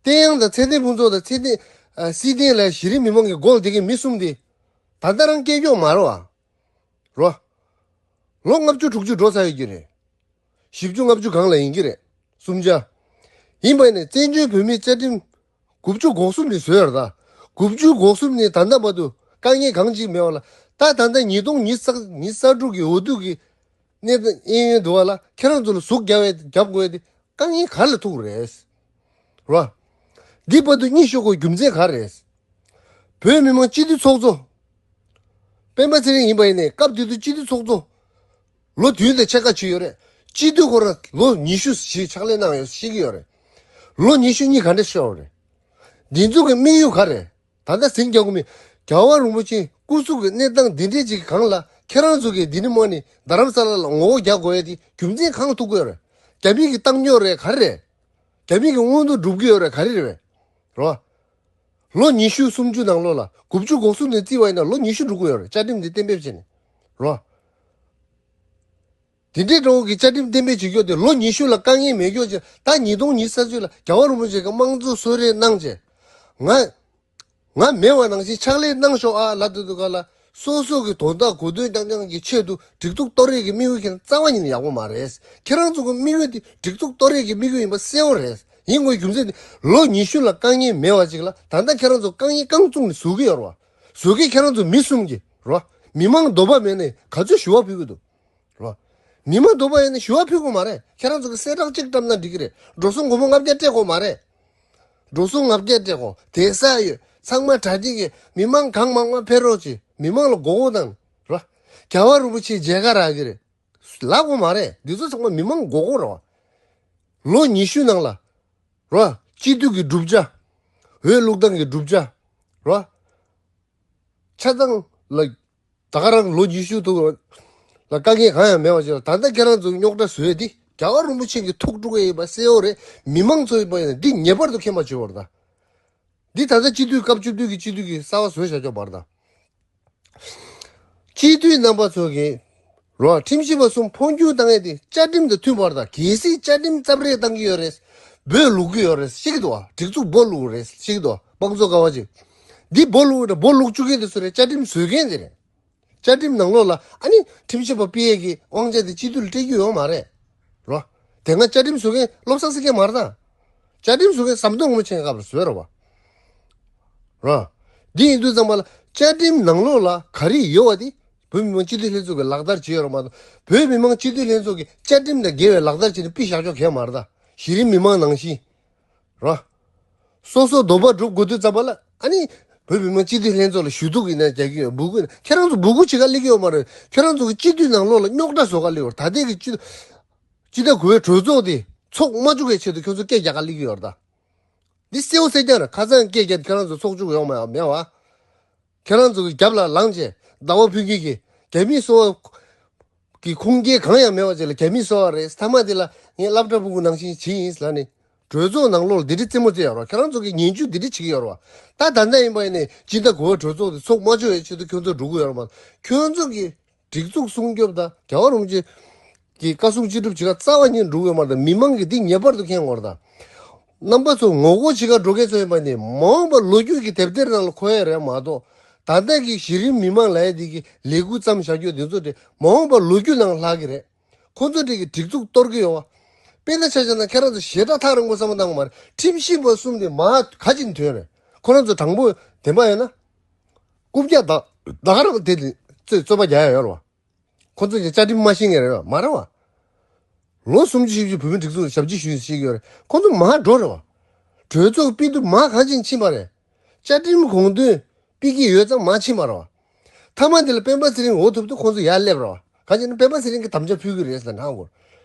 བསྟན་དབྱངས་དང་ཚེ་བརྟན་ཕུན་ཚོགས་དང་ཚེ་བརྟན་ཨ་སྲིད་བརྟན་ལ་གཞི་རིམ་མི་མང་གི་མགོ་ལ་བསྡད་མཁན་མི་གསུམ་དེ་ད་ལྟ་རང་སྐྱེས་མཆོག་མ་རེད་བ། རོ། ལོ་ལྔ་བཅུ་དྲུག་ཅུ་འགྲོ་ཚར་ཡོད་ཀྱི་རེད། བཞི་བཅུ་ལྔ་བཅུ་སྒང་ལ་ཡིན་གྱི་རེད། གསུམ་ཆ། ཡིན་པ་ནས་བཙན་བྱོལ་བོད་མིའི་བཅའ་ཁྲིམས་དགུ་བཅུ་གོ་གསུམ་ནས་བཟོས་ཡོད་རེད་ད། དགུ་བཅུ་གོ་གསུམ་ནས་ད་ལྟ་བར་དུ་དཀའ་ངལ་གང་ཅིག་མེད་པ་ལ་ད་ད་ལྟ་ཉིས་སྟོང་ཉི་ཤུ་རྩ་གཉིས་ཉི་ཤུ་རྩ་དྲུག་གི་འོས་བསྡུ་གི་གནས་སྟངས་གཡས་གཡོན་འདུག་བ་ལ་ཁྱེད་རང་ཚོ་ལ་ཟུག་རྒྱབ་པའི་རྒྱབ་དགོས་ཏེ་དཀའ་ངལ་ག་ལ་ཐུག་རེད། རོ། འདི་བར་དུ་གཉིད་ཤོར་དགོས་རྒྱུ་མཚན་ག་རེད། བོད་མི་མང་སྤྱི་འཐུས་ཚོགས་གཙོ། སྤེན་པ་ཚེ་རིང་ཡིན་པ་ཡིན་ནའི་སྐབས་དེ་དུས་སྤྱི་འཐུས་ཚོགས་གཙོ། ལོ་བདུན་དང་ཕྱེད་ཀ་བྱས་ཡོད་རེད། སྤྱི་འཐུས་ཁོ་རང་ལོ་ཉི་ཤུ་ཞིག་ཕྱག་ལས་གནང་ཡོད་ཤེས་ཀྱི་ཡོད་རེད། ལོ་ཉི་ཤུ་གཉིས་ག་འདྲ་ཤོར་བ་རེད། འདི་ཚོ་གི་དམིགས་ཡུལ་ག་རེད། ད་ལྟ་ཟིང་རྒྱག་གི་མི། རྒྱལ་བ་རིན་པོ་ཆེ་སྐུ་གཟུགས་ཀྱི་གནས་སྟངས་འདི་འདྲའི་ཅིག་གི་སྒང་ལ་ཁྱེད་རང་ཚོ་གིས་འདི་ནས་མར་ནས་རྡ་རམ་ས་ལ་ལ་ངོ་རྒོལ་རྒྱག་དགོས་ཡ་དེ་རྒྱུ་མཚན་གང་ཐུག་གི་ཡོད་རེད། རྒྱ་མི་གི་བཏང་ཉོ་རེད་ག་རེ་རེད། རྒྱ་མི་གི་མངོན་འདོད་སྒྲུབ་ཀྱི་ཡོད་རེད་ག་རེ་རེད། རོ། ལོ་ཉི་ཤུ་སུམ་ཅུ་ནང་ལོགས་ལ་དགུ་བཅུ་གོ་གསུམ་ནས་བརྩིས་པ་ཡིན་ན་ལོ་ཉི་ཤུ་འགྲོ་གི་ཡོད་རེད་བཅའ་ཁྲིམས་འདི་གཏན་འབེབས་བྱས་ནས། རོ། དེ་འདྲའི་འགྲོ་གི་བཅའ་ཁྲིམས་གཏན་འབེབས་བྱེད་རྒྱུ་དེ་ལོ་ཉི་ཤུ་ལ་དཀའ་ངལ་མེད་རྒྱུ་ཅིག་ད་ཉིས་སྟོང་ཉི་ཤུ་རྩ་གཅིག་ལ་རྒྱལ་བ་རིན་པོ་ཆེ་གི་དམངས་གཙོ་གསོལ་རས་གནང་བྱས། ང་། ང་མེད་པ་ནང་བཞིན་ཕྱག་ལས་གནང་ཤོག་ཨ་ལབ་དུས་དུས་ག་ལ་སོ་སོ་གི་དོན་དག་གོ་དོན་རྐྱང་རྐྱང་གི་ཆེད་དུ་སྒྲིག་འཛུགས་གཏོར་རེས་ཀྱི་དམིགས་ཡུལ་ཁྱེད་རང་རྩ་བ་ཉིད་ནས་ཡག་པོ་མ་རེད། ཁྱེད་རང་ཚོ་གི་དམིགས་ཡུལ་དེ་སྒྲིག་འཛུགས་གཏོར་རེས་ཀྱི་དམིགས་ཡུལ་ཡིན་པ་གསལ་བོ་རེད། ཡིན་དགོས་རྒྱུ་མཚན་དེ་ལོ་ཉི་ཤུ་ལ་དཀའ་ངལ་མེད་པ་ཅིག་ལ་ད་ལྟ་ཁྱེད་རང་ཚོ་དཀའ་ངལ་རྐང་བཙུགས་ནས་བཟོ་གི་ཡོད་རེད་བ། བཟོ་གི་ཁྱེད་རང་ཚོ་མི་གསུམ་གྱི་རེད་བ། མི་མང་འདོད་པ་མེད་ནས་ག་ཚོད་ཞུ་བ་ཕུལ་གི་འདུག་རོ། མི་མང་འདོད་པ་ཡིན་ན་ཞུ་བ་ཕུལ་དགོས་མ་རེད། ཁྱེད་རང་ཚོ་གི་གསལ་བསྒྲགས་གཅིག་བཀྲམ་ན་འགྲིག་གི་རེད། འགྲོ་སོང་སྒོར་མོ་ལྔ་བརྒྱ་སྤྲད་དགོས་མ་རེད། འགྲོ་སོང་ལྔ་བརྒྱ་སྤྲད་དགོས་དེ་ས་ཡོད་ཚང་མ་གྲ་སྒྲིག་གི་མི་མང་གང་མང་མང་ཕེབས་རོགས་གྱིས་མི་མང་ལ་མགོ་སྐོར་དང་རོ། རྒྱལ་བ་རིན་པོ་ཆེའི་མཇལ་ཁ་རག་གི་རེད། ལབ་དགོས་མ་རེད། འདི་ཚོ་ཚང་མ་མི་མང་མགོ་སྐོར་རེད་བ། ལོ་ཉི་ཤུ་ནང་ལ་རོ། སྤྱི་འཐུས་ཀྱི་བསྒྲུབ་བྱ། འོས་བླུག་སྟངས་ཀྱི་བསྒྲུབ་བྱ། རོ། ཆ་ཚང་ལ། ད་ག་རང་ལོ་ཉི་ཤུ་ཐུག་ལ་དཀའ་ངལ་གང་ཡང་མེད་པ་ཞིག་ལ་ད་ལྟ་ཁྱེད་རང་ཚོ་རྙོག་དྲ་བཟོས་ཏེ་རྒྱལ་བ་རིན་པོ་ཆེ་གི་ཐུགས་དཀྲུག་ཡས་ཡིན་པ་གསལ་བོ་རེད། མི་མང་ཚོ་ཡིན་པ་ཡིན་ན་འདི་ངེས་པར་དུ་མཁྱེན་པ་བྱོས་པར་གདའ། འདི་ད་ལྟ་སྤྱི་འཐུས་སྐབས་བཅུ་བདུན་གྱི་སྤྱི་འཐུས་ཀྱི་གསར་བ་བཟོས་བཞག་ཆོག་པར་གདའ། སྤྱི་འཐུས་རྣམ་པ་ཚོ་གིས་རོ། ཁྲིམས་ཞིབ་པ་གསུམ་འཕོ་འགྱུར་བཏང་ཡས་དེ་བཅའ་ཁྲིམས་དང་མཐུན་པར་གདའ། གལ་སྲིད་བཅའ་ཁྲིམས་རྩབ་རེས་བཏང་གི་ཡོད་རེད། འབོ་བླུག་གི་ཡོད་རེད་ཤེས་ཀྱི་འདུག་བ། སྒྲིག་འཛུགས་འབོ་བླུག་རེད་ཤེས་ཀྱི་འདུག་བ། དམངས་གཙོ་ཀ་བ་ཅིག་འདི་འབོ་བླུག་རེད། འབོ་བླུག་བཅུག་མཁན་དེ་སུ་རེད། བཅའ་ཁྲིམས་བཟོ་མཁན་དེ་རེད། བཅའ་ཁྲིམས་ནང་ལོགས་ལ་ཨ་ནི་ཁྲིམས་ཞིབ་པ་ཕུད་ཡས་ཀྱི་དབང་ཆ་དེ་སྤྱི་འཐུས་ལ་སྤྲད་རྒྱུ་ཡོད་མ་རེད། རོ། དེ་སྔ་བཅའ་ཁྲིམས་བཟོ་མཁན་བློ་བཟང་སེང་གེ་མ་རེད་ད། བཅའ་ཁྲིམས་བཟོ་མཁན་ཟམ་གདོང་རིན་པོ་ཆེ་སྐབས་ལ་བཟོས་རེད་བ། རོ། འདི་ཡིན་དུས་ཙམ་པ་ལ་བཅའ་ཁྲིམས་ནང་ལོགས་ལ་ག་རེ་ཡོད་བ་དེ་བོད་མི་མང་སྤྱི་འཐུས་ལྷན་ཚོགས་ཀྱིས་ལག་བསྟར་བྱས་ཡོད་རེད་མ་གཏོགས་བོད་མི་མང་སྤྱི་འཐུས་ལྷན་ཚོགས་ཀྱིས་བཅའ་ཁྲིམས་དང་འགལ་བའི་ལག་བསྟར་བྱས་ནས་ཕུད་བཞག་ཆོག་གི་མ་རེད་ད། གཞི་རིམ་མི་མང་ནང་བཞིན། རོ། སོ་སོ་འདོད་པ་སྒྲུབ་དགོས་དུས་ཙམ་པ་ལ་ཨ་ནི། བོད་མི་མང་སྤྱི་འཐུས་ལྷན་ཚོགས་ལ་ཞུ་གཏུག་ཡིན་ན་རྒྱག་གི་ཡོད། འབོད་སྐུལ་ཡིན་ན་ཁྱེད་རང་ཚོ་འབོད་སྐུལ་བྱེད་ག་སླེབས་ཀྱི་ཡོད་མ་རེད། ཁྱེད་རང་ཚོ་གི་སྤྱི་འཐུས་ནང་ལོགས་ལ་རྙོག་དྲ་བཟོ་ག་སླེབས་ཡོད་རེད། ད་ལྟའི་གི་སྤྱི་སྤྱི་ཟླ་དགུ་པའི་གྲོས་ཚོགས་དེ་ཚོགས་མ་བཅུག་པའི་ཆེད་དུ་ཁྱོད་ཚོ་སྐད་རྒྱག་ག་སླེབས་ཀྱི་ཡོད་རེད་ད། འདི་གསལ་པོ་གསལ་རྐྱང་རེད། ཁ་སང་སྐད་རྒྱག་ཁྱེད་རང་ཚོ་ཚོགས་བཅུག་ཡོད་མ་ཡོད་མེད་བ། ཁྱེད་རང་ཚོ་གི་རྒྱབ་ལ་ལངས་བྱས་ཟླ་བ་ཕུན་སྐྱིད་ཀྱིས་རྒྱ་མིའི་སོ་གི་ཁུངས་སྐྱེལ་གང་ཡང་མེད་པ་ཅིག་ལ་རྒྱ་མིའི་སོ་བ་རེད། མཐའ་མ་དེ་ལ་ངས་སློབ་གྲྭ་ཕྲུ་གུ་ནང་བཞིན་བྱེད་ཡིན་ལབ་ནས་གྲོས་ཚོགས་ནང་ལོགས་ལ་འདི་འདྲའི་རྩེད་མོ་རྩེ་ཡོད་རེད་བ། ཁྱེད་རང་ཚོ་གིས་ཉེས་འཛུགས་འདི་འདྲ་བྱེད་ཀྱི་ཡོད་རེད་བ། ད་ད་ལྟ་ཡིན་པ་ཡིན་ནས་སྤྱི་ཟླ་དགུ་པའི་གྲོས་ཚོགས་དེ་ཚོགས་མ་བཅུག་པའི་ཆེད་དུ་ཁྱོད་ཚོ་འགྲོ་གི་ཡོད་རེད་མ། ཁྱོད་ཚོ་གིས་སྒྲིག་འཛུགས་སྲུང་སྐྱོབ་དང་རྒྱལ་བ་རིན་པོ་ཆེ་གི་བཀའ་གསུང་ཅི་སྒྲུབ་བྱེད་ག་རྩ་བ་ཉིད་འགྲོ་གི་ཡོད་མ་རེད། མི་མང་གིས་འདི་ངེས་པར་དུ་མཁྱེན་དགོས་རེད་ད། རྣམ་པ་ཚོ་ངོ་རྒོལ་བྱེད་ག་འགྲོ་མཁན་ཚོ་ཡིན་པ་ནི་མ་འོངས་པ་ལོ་རྒྱུས་ཀྱི་དེབ་ཐེར་ནང་ལ་འཁོད་ཡ་རེད་མ་གཏོགས་ད་ལྟ་གི་གཞི་རིམ་མི་མང་ལབ་ཡ་འདི་གི་ལས་འགུལ་བརྩམས་བཞག་རྒྱུ་འདི་ཚོ་དེ་མ་འོངས་པ་ལོ་རྒྱུས་ནང་ལྷག་གི་རེད། ཁོ་ཚོ་འདི་གི་སྒྲིག་འཛུགས་གཏོར་གི་ཡོད་བ། དཔེར་ན་ཆ་བཞག་ན་ཁྱེད་རང་ཚོ་ཞེ་དྲག་ཐག་རིང་པོ་བསམ་བློ་བཏང་གི་མ་རེད། ཁྲིམས་ཞིབ་པ་གསུམ་དེ་མ་ག་ཅིག་ཐོན་རེད། ཁོ་རང་ཚོ་དྲང་པོ་བདེན་པ་ཡོད་ན། རྐུབ་བཀྱག་ད་ད་ག་རང་དེ་རྩོད་རྩོད་པ་རྒྱག་ཡ་ཡོད་རེད་བ། ཁོ་ཚོ་ཀྱི་བཅའ་ཁྲིམས་མ་ཤེས་མཁན་རེད་བ། མ་རེད་བ། ལོ་སུམ་ཅུ་བཞི་བཅུ་བོད་མི་སྒྲིག་འཛུགས་ལ་ཞབས་ཕྱི་ཞུས་ཤེས་ཀྱི་ཡོད་རེད། ཁོ་ཚོ་མ་འགྲོ་རེད་བ། གྲོས་ཚོགས་སྤེལ་དུས་མར་གང་ཅིག་ཕྱིན་པ་རེད། བཅའ་ཁྲིམས་དགོངས་དོན་སྤེལ་གྱི་ཡོད་ཙང་མར་ཕྱིན་པ་རེད་བ། མཐའ་མ་དེ་ལ་སྤེན་པ་ཚེ་རིང་འོས་ཐོབ་དུས་ཁོང་ཚོ་ཡར་སླེབས་རེད་བ། གང་ཅི་ན་སྤེན་པ་ཚེ་རིང་གིས་དམ་བཅའ་ཕུལ་གྱི་རེད་ཟེར་ནས་ཧ་གོ་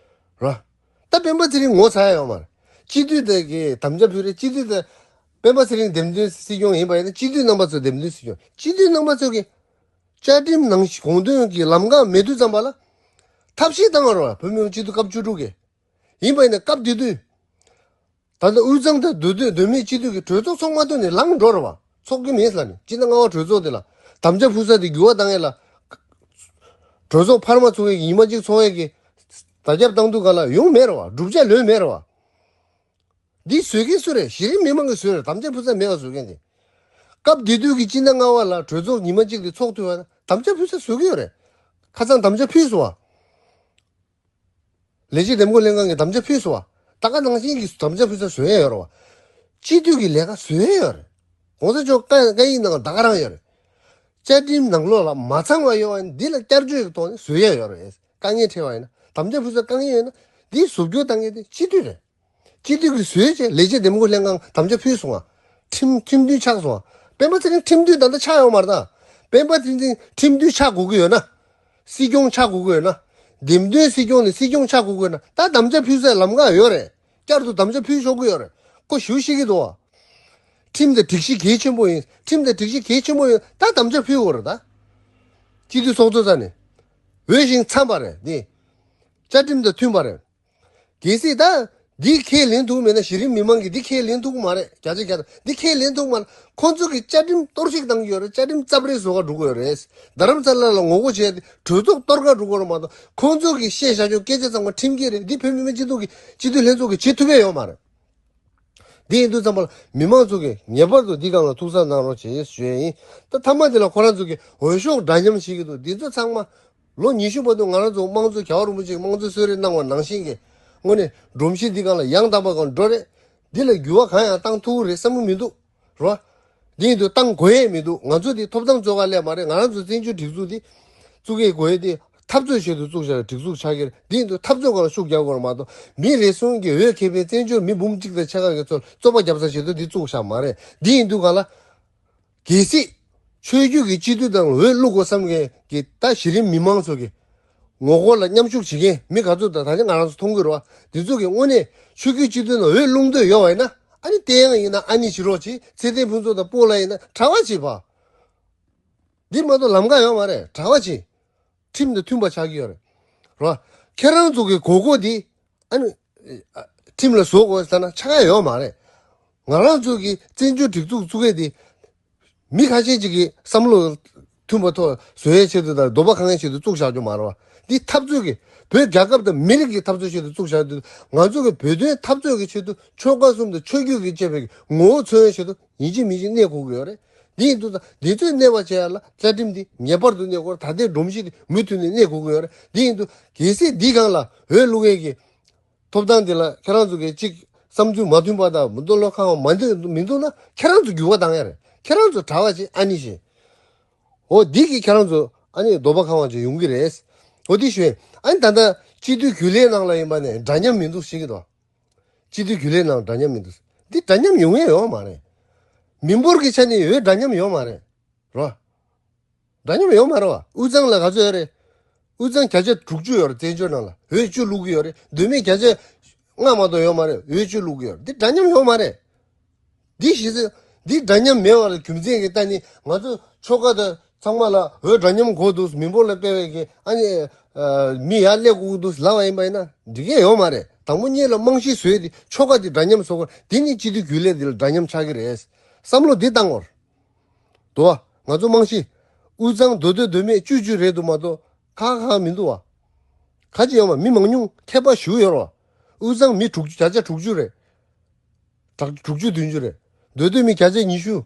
རེད་བ། ད་སྤེན་པ་ཚེ་རིང་ངོ་ཚ་ཡ་ཡོད་མ་རེད། སྤྱི་འཐུས་དེ་གིས་དམ་བཅའ་ཕུལ་རེད། སྤྱི་འཐུས་དེ་སྤེན་པ་ཚེ་རིང་འདེམས་ཐོན་སྲིད་སྐྱོང་ཡིན་པ་ཡིན་ན། སྤྱི་འཐུས་རྣམ་པ་ཚོ་འདེམས་ཐོན་སྲིད་སྐྱོང་། སྤྱི་འཐུས་རྣམ་པ་ཚོ་གིས་བཅའ་ཁྲིམས་ནང་དགོངས་དོན་གྱི་ལམ་ཁ་མེད་དུས་ཙམ་པ་ལ་ཐབས་ཤེས་བཏང་བ་རེད་བ། བོད་མི་མང་སྤྱི་འཐུས་སྐབས་བཅུ་དྲུག་གིས། ཡིན་པ་ཡིན་ན་སྐབས་དེ་དུས། ད་ལྟ་དབུས་གཙང་དང་མདོ་སྟོད་མདོ་སྨད་སྤྱི་འཐུས་ཀྱིས་གྲོས་ཚོགས་ཚོགས་མ་ཐུབ་ནས་ལངས་འགྲོ་རེད་བ། ཚོགས་ཀྱི་མེད་ལབ་ནས། སྤྱི་ཟླ་ལྔ་པ་གྲོས་ཚོགས་དེ་ལ་དམ་བཅའ་ཕུལ་ས་དེ་འགྱུར་བ་བཏང་ཡས་ལ། གྲོས་ཚོགས་འཕར་མ་ཚོགས་ཡས་ཀྱི་ཉི་མ་གཅིག་ཚོགས་ཡས་ཀྱི་བརྡ་ཁྱབ་བཏང་དུས་ག་ལ་ཡོང་མེད་རེད་བ། བསྒྲུབ་བྱ་ལོན་མེད་རེད་བ། འདི་བཟོས་མཁན་སུ་རེད། གཞི་རིམ་མི་མང་གིས་བཟོས་རེད། དམ་བཅའ་ཕུལ་ས་མེད་པ་བཟོས་མཁན་དེ། སྐབས་དེ་དུས་ཀྱི་སྤྱི་ཟླ་ལྔ་པ་ལ་གྲོས་ཚོགས་ཉི་མ་གཅིག་དེ་ཚོགས་ཐུབ་པ་ན་དམ་བཅའ་ཕུལ་ས་བཟོ་གི་ཡོད་རེད། ཁ་སང་དམ་བཅའ་ཕུལ་སོང་བ། ལས་བྱེད་འདེམས་བསྐོ་ལྷན་ཁང་གིས་དམ་བཅའ་ཕུལ་སོང་བ། ད་ག་ནང་བཞིན་གྱི་དམ་བཅའ་ཕུལ་ས་བཟོ་ཡས་ཡོད་རེད་བ། སྤྱི་འཐུས་ཀྱི་ལས་ཀ་བཟོ་ཡས་ཡོད་རེད། གོང་ས་མཆོག་བཀའ་བཀའ་ཡིག་ནང་ད་ག་རང་ཡོད་རེད། བཅའ་ཁྲིམས་ནང་ལོགས་ལ་མ་ཚང་བ་ཡོད་པ་ཡིན་ན་འདི་ལ་བསྐྱར་བཅོས་ཀྱི་ཐོག་ནས་བཟོ་ཡས་ཡོད་རེད། དཀའ་ངལ་འཕྲད་པ་ཡིན་ན་དམ་བཅའ་ཕུལ་ས་དཀའ་ངལ་ཡོད་ན་འདི་བཟོ་བཅོས་བཏང་མཁན་དེ་སྤྱི་འཐུས་རེད། སྤྱི་འཐུས་ཀྱིས་བཟོས་བྱས་ལས་བྱེད་འདེམས་བསྐོ་ལྷན་ཁང་དམ་བཅའ་ཕུལ་སོང་ང་། ཁྲིམས་ཁྲིམས་མཐུན་ཆགས་སོང་ང་། སྤེན་པ་ཚེ་རིང་ཁྲིམས་མཐུན་ད་ལྟ་ཆགས་ཡོད་མ་རེད་ད། སྤེན་པ་ཚེ་རིང་ཁྲིམས་མཐུན་ཆགས་དགོས་ཀྱི་ཡོད་ན། སྲིད་སྐྱོང་ཆགས་དགོས་ཀྱི་ཡོད་ན། འདེམས་ཐོན་སྲིད་སྐྱོང་ནས་སྲིད་སྐྱོང་ཆགས་དགོས་ཀྱི་ཡོད་ན། ད་དམ་བཅའ་ཕུལ་སའི་ལམ་ཁ་ཡོད་རེད། བསྐྱར་དུ་དམ་བཅའ་ཕུལ་ཆོག་གི་ཡོད་རེད། ཁོ་ཞུ་ཤེས་ཀྱི་འདུག་བ། ཁྲིམས་དང་སྒྲིག་གཞི་གལ་ཆེན་པོ་ཡིན། ཁྲིམས་དང་སྒྲིག་གཞི་གལ་ཆེན་པོ་ཡིན། ད་དམ་བཅའ་ཕུལ་དགོས་རེད་ད། སྤྱི་འཐུས་ཚོགས་གཙོ་རྩ་ནས། འོས་ཤིང་འཚམས་པ་རེད་འདི། བཅའ་ཁྲིམས་དང་མཐུན་པ་རེད། གལ་སྲིད་ད་འདི་ཁས་ལེན་ཐུབ་མེད་ན། གཞི་རིམ་མི་མང་གིས་འདི་ཁས་ལེན་ཐུབ་ཀྱི་མ་རེད། བརྒྱ་ཆ་བརྒྱ་དང་འདི་ཁས་ལེན་ཐུབ་མ་རེད། ཁོང་ཚོ་གིས་བཅའ་ཁྲིམས་གཏོར་བཤིག་བཏང་གི་ཡོད་རེད། བཅའ་ཁྲིམས་རྩབ་རེས་བཟོ་ག་འགྲོ་གི་ཡོད་རེད། རྡ་རམ་ས་ལ་ལ་ངོ་རྒོལ་བྱས་ཏེ་གྲོས་ཚོགས་གཏོར་ག་འགྲོ་གི་ཡོད་རེད་མ་གཏོགས། ཁོང་ཚོ་གིས་བཤད་བཞག་ཆོག་སྐད་ཆ་ཚང་མ་ཁྲིམས་འགལ་རེད། འདི་བོད་མི་མང་སྤྱི་འཐུས་ཀྱི་སྤྱི་འཐུས་ལྷན་ཚོགས་ཀྱིས་བྱེད་ཐུབ་ཡས་ཡོད་མ་རེད། འདི་ཡིན་དུས་ཙམ་པ་ལ་མི་མང་ཚོ་གིས་ངེས་པར་དུ་འདི་སྒང་ལ་ཐུགས་གཟབ་གནང་རོགས་བྱེད་ཞུ་ཡས་ཡིན། ད་མཐའ་མ་དེ་ལ་ཁོ་རང་ཚོ་གིས་འོས་ཤོག་འདྲ་མཉམ་བྱེད་ཀྱི་འདུག་འདི་ཚོ་ཚང་མ། ལོ་ཉི་ཤུ་བར་དུ་ང་རང་ཚོ་དམངས་གཙོ་རྒྱལ་བ་རིན་པོ་ཆེས་དམངས་གཙོའི་གསོལ་རས་གནང་བ་ནང་བཞིན་གྱི་དངོས་གནས་སྒྲོམ་གཞི་འདི་སྒང་ལ་ཡང་དག་པ་སྒང་འགྲོ་རེད། འདི་ལ་འགྱུར་བ་གང་ཡང་བཏང་ཐུབ་ཀྱི་རེད་བསམ་གྱི་མི་འདུག་རོ། འདི་ཡིན་དུས་བཏང་དགོས་ཡས་མི་འདུག་ང་ཚོ་འདི་ཐོབ་ཐང་རྩོད་ག་སླེབས་མ་རེད། ང་རང་ཚོ་བཙན་བྱོལ་སྒྲིག་འཛུགས་འདི་བཙུགས་ཡས་དགོས་ཡས་འདི་འཐབ་རྩོད་ཆེད་དུ་བཙུགས་བཞག་པའི་སྒྲིག་འཛུགས་ཆགས་ཀྱི་རེད། འདི་ཡིན་དུས་འཐབ་རྩོད་སྒང་ལ་ཤུགས་རྒྱག་དགོས་རེད་མ་གཏོགས། མི་རེ་ཟུང་གིས་འོས་འཁེལ་བའི་བཙན་བྱོལ་མི་འབུམ་གཅིག་དང་ཕྱེད་ཀ་གི་ཚོར་རྩོད་པ་རྒྱབ་ས་ཆེད་དུ་འདི་བཙུགས་བཞག་མ་རེད། འདི་ཡིན་དུས་ག་ལ། གལ་སྲིད། ཆོས་བརྒྱུད་ཀྱི་སྤྱི་འཐུས་དང་འོས་བླུག་དགོས་བསམ་མཁན་གྱི་ད་གཞི་རིམ་མི་མང་ཚོ་གི་ངོ་རྒོལ་ལ་མཉམ་ཞུགས་བྱེད་མཁན་མི་ག་ཚོད་དང་ད་ཆ་ང་རང་ཚོ་མཐོང་གི་རེད་བ། འདི་ཚོ་གི་དངོས་གནས་ཆོས་བརྒྱུད་སྤྱི་འཐུས་ནང་འོས་བླུག་འདོད་ཡོད་པ་ཡིན་ན། ཨ་ནི་བསྟན་དབྱངས་ཡིན་ན་ཨ་ནི་བྱེད་རོགས་བྱེད། ཚེ་བརྟན་ཕུན་ཚོགས་དང་སྤོ་ལགས་ཡིན་ན་གྲྭ་པ་བྱེད་པ། འདི་མ་གཏོགས་ལམ་ཁ་ཡོད་མ་རེད། གྲྭ་པ་བྱེད། ཁྲིམས་དང་མཐུན་པ་ཆགས་ཀྱི་ཡོད་རེད། རེད་བ། ཁྱེད་རང་ཚོ་གི་དགོས་མཁོ་འདི། ཨ་ནི། ཨ། ཁྲིམས་ལ་བཟོ་དགོས་ཟེར་ན་ཆགས་ཡ་ཡོད་མ་རེད། ང་རང་ཚོ་གི་བཙན་བྱོལ་སྒྲིག་འཛུགས་བཙུགས་ཡས་དེ། མི་ཁ་ཤས་ཅིག་གི་བསམ་བློ་མཐུན་པ་ཐོག་བཟོ་ཡས་ཆེད་དུ་དང་འདོད་པ་ཁེངས་ཡས་ཆེད་དུ་བཙུགས་བཞག་རྒྱུ་མ་རེད་བ། འདི་འཐབ་རྩོད་ཀྱི་བོད་རྒྱལ་ཁབ་དང་མི་རིགས་ཀྱི་འཐབ་རྩོད་ཆེད་དུ་བཙུགས་བཞག་དུས། ང་ཚོ་གི་བོད་དོན་འཐབ་རྩོད་ཀྱི་ཆེད་དུ་ཆོལ་ཁ་གསུམ་དང་ཆོས་བརྒྱུད་ཀྱི་བཅས་པའི་ངོ་བོ་མཚོན་ཡས་ཆེད་དུ་ཡིན་གཅིག་མིན་གཅིག་གནས་དགོས་ཀྱི་ཡོད་རེད། འདི་ཡིན་དུས་ད་འདི་ཚོས་གནས་པ་བྱས་ཡ་ལ་བཅའ་ཁྲིམས་འདི་ངེས་པར་དུ་གནས་དགོས། ད་ལྟའི་སྒྲོམ་གཞི་འདི་མུ་མཐུད་ནས་གནས་དགོས་ཀྱི་ཡོད་རེད། འདི་ཡིན་དུས་གལ་སྲིད་འདི་སྒང་ལ་འོས་བླུག་མཁན་གྱི་ཐོབ་ཐང་འདི་ལ་ཁྱེད་རང་ཚོ་གིས་གཅིག་བསམ་ཚུལ་མ་མཐུན་པ་དང་མི་འདོད་བློ་ཁེངས་པ་མ་འདུག་མི་འདུག་ན། ཁྱེད་རང་ཚོ་འགྱུར་བ་བཏང་ཡ་རེད། ཁྱེད་རང་ཚོ་གྲྭ་པ་བྱེད། ཨ་ནི་བྱེད། འོ་འདི་གིས་ཁྱེད་རང་ཚོ་ཨ་ནི་འདོད་པ་ཁེངས་པ་ཅིག་ཡོང་གི་རེད། འོ་འདི་ཞུ། ཨ་ནི་ད་ལྟ་སྤྱི་འཐུས་རྒྱུན་ལས་ནང་ལ་ཡིན་པ་ནས་འདྲ་མཉམ་མི་འདུག་ཟེར་གྱི་འདུག་སྤྱི་འཐུས་རྒྱུན་ལས་ནང་འདྲ་མཉམ་མི་འདུག་འདི་འདྲ་མཉམ་ཡོང་ཡས་ཡོད་མ་རེད། མི་འབོར་གྱི་ཆ་ནས་འོས་འདྲ་མཉམ་ཡོད་མ་རེད། རོ། འདྲ་མཉམ་ཡོད་མ་རེད་བ། དབུས་གཙང་ལ་ག་ཚོད་ཡོད་རེད། དབུས་གཙང་བརྒྱ་ཆ་དྲུག་ཅུ་ཡོད་རེད། བཙན་བྱོལ་ནང་ལ་འོས་བཅུ་བླུག་གི་ཡོད་རེད། མདོ་སྨད་བརྒྱ་ཆ་ལྔ་མ་གཏོགས་ཡོད་མ་རེད། འོས་བཅུ་བླུག་གི་ཡོད་རེད། འདི་འདྲ་མཉམ་ཡོད་མ་རེད། འདི་ཞིག་འདི་འདྲ་མཉམ་མེད་པ་ལ་རྒྱུ་མཚན་གྱིས་ད་ནི་ང་ཚོ་ཆོལ་ཁ་དང་ཚང་མ་ལ་འོས་འདྲ་མཉམ་དགོས་འདུག་མི་འབོར་ལ་དཔག་པའི་གི་ཨ་ནི་མི་ཡར་སླེབས་དགོས་འདུག་ལབ་པ་ཡིན་པ་ཡིན་ན་འགྲིག་གི་ཡོད་མ་རེད། དང་པོ་ཉིད་ལ་རྨང་གཞི་བཟོས་ཏེ་ཆོལ་ཁ་འདི་འདྲ་མཉམ་བཟོ་དགོས། འདི་ནི་སྤྱི་འཐུས་རྒྱུན་ལས་འདི་ལ་འདྲ་མཉམ་ཆགས་ཀྱི་རེད། བསམ་བློ་འདི་བཏང་དགོས། དོ། ང་ཚོ་རྨང་གཞི། དབུས་གཙང་མདོ་སྟོད་མདོ་སྨད་བཅུ་བཅུ་རེད་འདུག་མ་གཏོགས་ཁག་ཁག་མི་འདུག་བ། ཁ་ཅིག་ཡོད་མ་མི་མང་ཉུང་ཁྱད་པར་ཞུ་ཡོད་རོ། དབུས་གཙང་མི་དྲུག་ཅུ་བརྒྱ་ཆ་དྲུག་ཅུ་རེད། དྲུག་ཅུ་བདུན་ཅུ་རེད། མདོ་སྟོད་མི་བརྒྱ་ཆ་ཉི་ཤུ།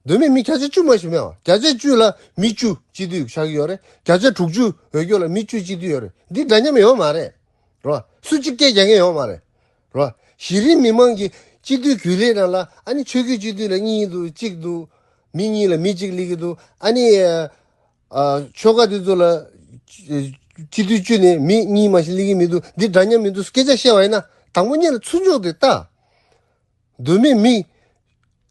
མདོ་སྨད་མི་བརྒྱ་ཆ་བཅུ་མ་ཞིག་མེད་བ། བརྒྱ་ཆ་བཅུ་ལ་མི་བཅུ་སྤྱི་འཐུས་ཆགས་ཀྱི་ཡོད་རེད། བརྒྱ་ཆ་དྲུག་ཅུ་འོས་སྐྱོར་ལ་མི་བཅུ་སྤྱི་འཐུས་ཡོད་རེད། འདི་འདྲ་མཉམ་ཡོད་མ་རེད། རོ། སུ་གཅིག་སྐད་རྒྱག་མཁན་ཡོད་མ་རེད། རོ། གཞི་རིམ་མི་མང་གི་སྤྱི་འཐུས་རྒྱུན་ལས་ནང་ལ་ཨ་ནི་ཆོས་བརྒྱུད་སྤྱི་འཐུས་ལ་གཉིས་འདུག་གཅིག་འདུག་མི་གཉིས་ལ་མི་གཅིག་སླེབས་ཀྱི་འདུག་ཨ་ནི། ཨ། ཆོལ་ཁ་དེ་ཚོ་ལ། སྤྱི་འཐུས་བཅུ་ནས་མི་གཉིས་མ་ཞིག་སླེབས་ཀྱི་མི་འདུག་འདི་འདྲ་མཉམ་མི་འདུག་སྐད་ཆ་བཤད་པ་ཡིན་ན་དང་པོ་ཉིད་ལ་ཚུར་འཇོག་དེ་ལྟ། མདོ་སྨད་མི་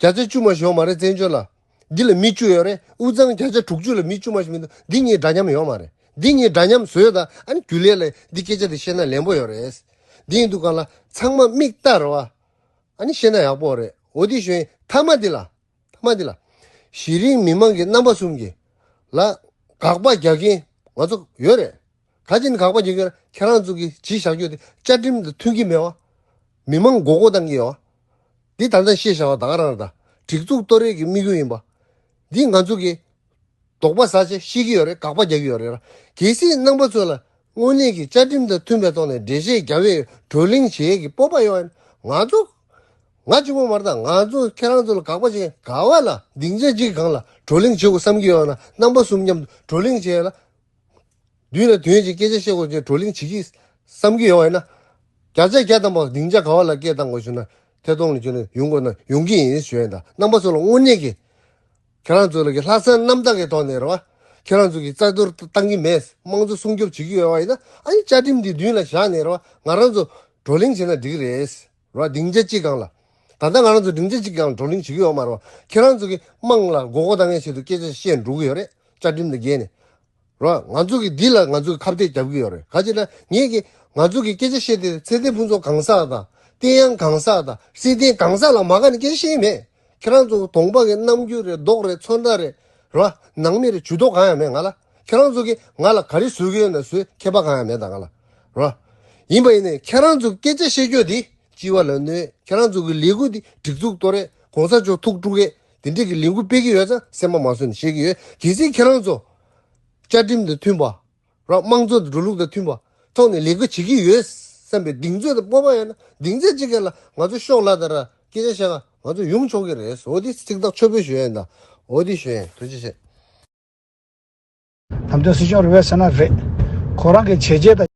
བརྒྱ་ཆ་བཅུ་མ་ཞིག་ཡོད་མ་རེད། བཙན་བྱོལ་ལ་འདི་ལ་མི་བཅུ་ཡོད་རེད། དབུས་གཙང་བརྒྱ་ཆ་དྲུག་ཅུ་ལ་མི་བཅུ་མ་ཞིག་མི་འདུག་འདི་གཉིས་འདྲ་མཉམ་ཡོད་མ་རེད། འདི་གཉིས་འདྲ་མཉམ་བཟོས་དང་ཨ་ནི་རྒྱུན་ལས་ལ་འདི་སྐད་ཆ་འདི་བཤད་ན་ལན་པོ་ཡོད་རེད། འདི་ཡིན་དུས་གང་ལ་ཚང་མ་མིག་ལྟ་རོགས་ཨ། ཨ་ནི་བཤད་ན་ཡག་པོ་རེད། འོ་འདི་ཞོན་མཐའ་མ་འདི་ལ། མཐའ་མ་འདི་ལ། གཞི་རིམ་མི་མང་གི་རྣམ་པ་གསུམ་གྱི་ལ་དགག་པ་རྒྱག་མཁན་ང་ཚོ་ཡོད་རེད། ག་ཅི་ནས་དགག་པ་རྒྱག་གི་ཡོད་རེད། ཁྱེད་རང་ཚོ་གི་བྱས་བཞག་རྒྱུ་དེ་བཅའ་ཁྲིམས་དང་མཐུན་གྱི་མེད་བ། མི་མང་མགོ་སྐོར་བཏང་གི་ཡོད་བ། འདི་ད་ལྟ་བཤད་བཞག་པ་ད་ག་རང་རེད། ད་སྒྲིག་འཛུགས་གཏོར་ཡས་ཀྱི་དམིགས་ཡུལ་ཡིན་པ། འདི་ང་ཚོ་གི་དོགས་པ་ཟ་བྱས་ཤེས་ཀྱི་ཡོད་རེད། དགག་པ་རྒྱག་གི་ཡོད་རེད། གལ་སྲིད་རྣམ་པ་ཚོ་ལ་དངོས་གནས་ཀྱི་བཅའ་ཁྲིམས་དང་མཐུན་པའི་ཐོག་ནས་འགྲེལ་བཤད་རྒྱག་པའི་བགྲོ་གླེང་བྱེད་ཡས་ཀྱི་སྤོབས་པ་ཡོད་ན་ང་ཚོ། ང་གཅིག་པོ་མ་རེད། ད་ང་ཚོ་ཁྱེད་རང་ཚོ་ལ་དགག་པ་བྱེད་ག་བ་ལ་སྡིངས་ཆ་གཅིག་སྒང་ལ་བགྲོ་གླེང་བྱེད་དགོས་བསམ་གྱི་ཡོད་ན་རྣམ་པ་གསུམ་མཉམ་དུ་བགྲོ་གླེང་བྱེད་ཡས་ལ། མདུན་ལ་དོན་གྱི་སྐད་ཆ་བཤད་དགོས་ཀྱི་བགྲོ་གླེང་བྱེད་ཀྱི་བསམ་གྱི་ཡོད་པ་ཡིན་ན། བརྒྱ་ཆ་བརྒྱ་ཐམ་པ་སྡིངས་ཆ་ག་བ་ལ་སྐད་བཏང་དགོས་ཞུ་ན་ཐད་གཏོང་ལ་བྱུང་ན་ཡོང་དགོས་ན་ཡོང་གི་ཡིན་ཞུ་ཡ་ཡིན། ད་རྣམ་པ་ཚོ་ལ་དངོས་གནས་ཀྱི་ཁྱེད་རང་ཚོ་ལ་གི་ལྷག་བསམ་རྣམ་དག་གི་ཐོག་ནས་རེད་བ། ཁྱེད་རང་ཚོ་གི་རྩ་གཏོར་བཏང་གི་མེད། དམངས་གཙོ་སྲུང་སྐྱོབ་བྱེད་ཀྱི་ཡོད་པ་ཡིན་ན་ཨ་ནི་བཅའ་ཁྲིམས་འདི་མདུན་ལ་བཞག་ནས་རེད་བ། ང་རང་ཚོ་བགྲོ་གླེང་བྱས་ན་འགྲིག་གི་རེད། རེད་བ། སྡིངས་ཆ་གཅིག་སྒང་ལ། ད་ལྟ་ང་རང་ཚོ་སྡིངས་ཆ་གཅིག་སྒང་ལ་བགྲོ་གླེང་བྱེད་ཀྱི་ཡོད་མ་རེད་བ། ཁྱེད་རང་ཚོ་གི་དམངས་ལ་མགོ་སྐོར་བཏང་མཁན་ཆེད་དུ་སྐད་ཆ་བཤད་འགྲོ་གི་ཡོད་རེད། བཅའ་ཁྲིམས་དང་འགལ་ནས། རོ། ང་ཚོ་གི་འདི་ལ་ང་ཚོ་གི་ཁ་གཏད་རྒྱབ་ཀྱི་ཡོད་རེད། ག་ཅི་ན་ངེད་ཀྱི་ང་ཚོ་གི་སྐད་ཆ་བཤད་དེ་ཚེ་བརྟན་ཕུན་ཚོགས་གང་ཟག་དང་བསྟན་དབྱངས་གང་ཟག་དང་སྲིད་བརྟན་གང་ཟག་ལ་མ་དགའ་ནས་སྐད་ཆ་བཤད་ཀྱི་མེད། ཁྱེད་རང་ཚོ་གི་གདོང་པ་གི་རྣམ་འགྱུར་རེད། མདོག་རེད། ཚོན་མདངས་རེད། རོ། ནང་མི་རེད། ཇུས་གཏོགས་གང་ཡང་མེད་ང་ལ། ཁྱེད་རང་ཚོ་གི་ང་ལ་ག་རེ་བཟོ་གི་ཡོད་ན་བཟོས། ཁྱད་པར་གང་ཡང་མེད་ད་ང་ལ། རོ། ཡིན་པ་ཡིན་ནའི་ཁྱེད་རང་ཚོ་སྐད་ཆ་བཤད་རྒྱུ་དེ། སྤྱི་བ་ལ་གནོད། ཁྱེད་རང་ཚོ་གི་ལས་འགུལ་འདི་སྒྲིག་འཛུགས་གཏོར་རེད། གོང་ས་མཆོག་ཐུགས་དཀྲུག་གེ། དེ་འདྲས་ཀྱི་ལས་འགུལ་སྤེལ་གྱི་ཡོད་ཙང་སེམས་པ་མ་བཟོད་ནས་བཤད་ཀྱི་ཡོད། གལ་སྲིད་ཁྱེད་རང་ཚོ་བཅའ་ཁྲིམས་དང་མཐུན་པ། ར། དམངས་གཙོ་དང་འགྲོ་ལུགས་དང་མཐུན་པ་ཐོག་ནས་ལས་འགུལ་བྱེད་ཀྱི་ཡོད་བསམ་པའི་གདེང་ཚོད་དང་སྤོབས་པ་ཡོད་ན་སྡིངས་ཆ་གཅིག་སྒང་ལ་ང་ཚོ་ཤོག་ལ་དང་ར་སྐད་ཆ་བཤད་ག་ང་ཚོ་ཡོང་ཆོག་གི་རེད། འོ་དེ་ཚིག་ཐག་ཆོད་པོ་ཞུ་ཡ་ཡིན་ད། འོ་དེ་ཞུ་ཡ་ཡིན། ཐུགས་རྗེ་ཆེ། དམ་དོན་སྲིད་སྐྱོང་རེད་པས་ཟེར་ན་རེད། ཁོ་རང་གི་བྱས་རྗེས་དང་།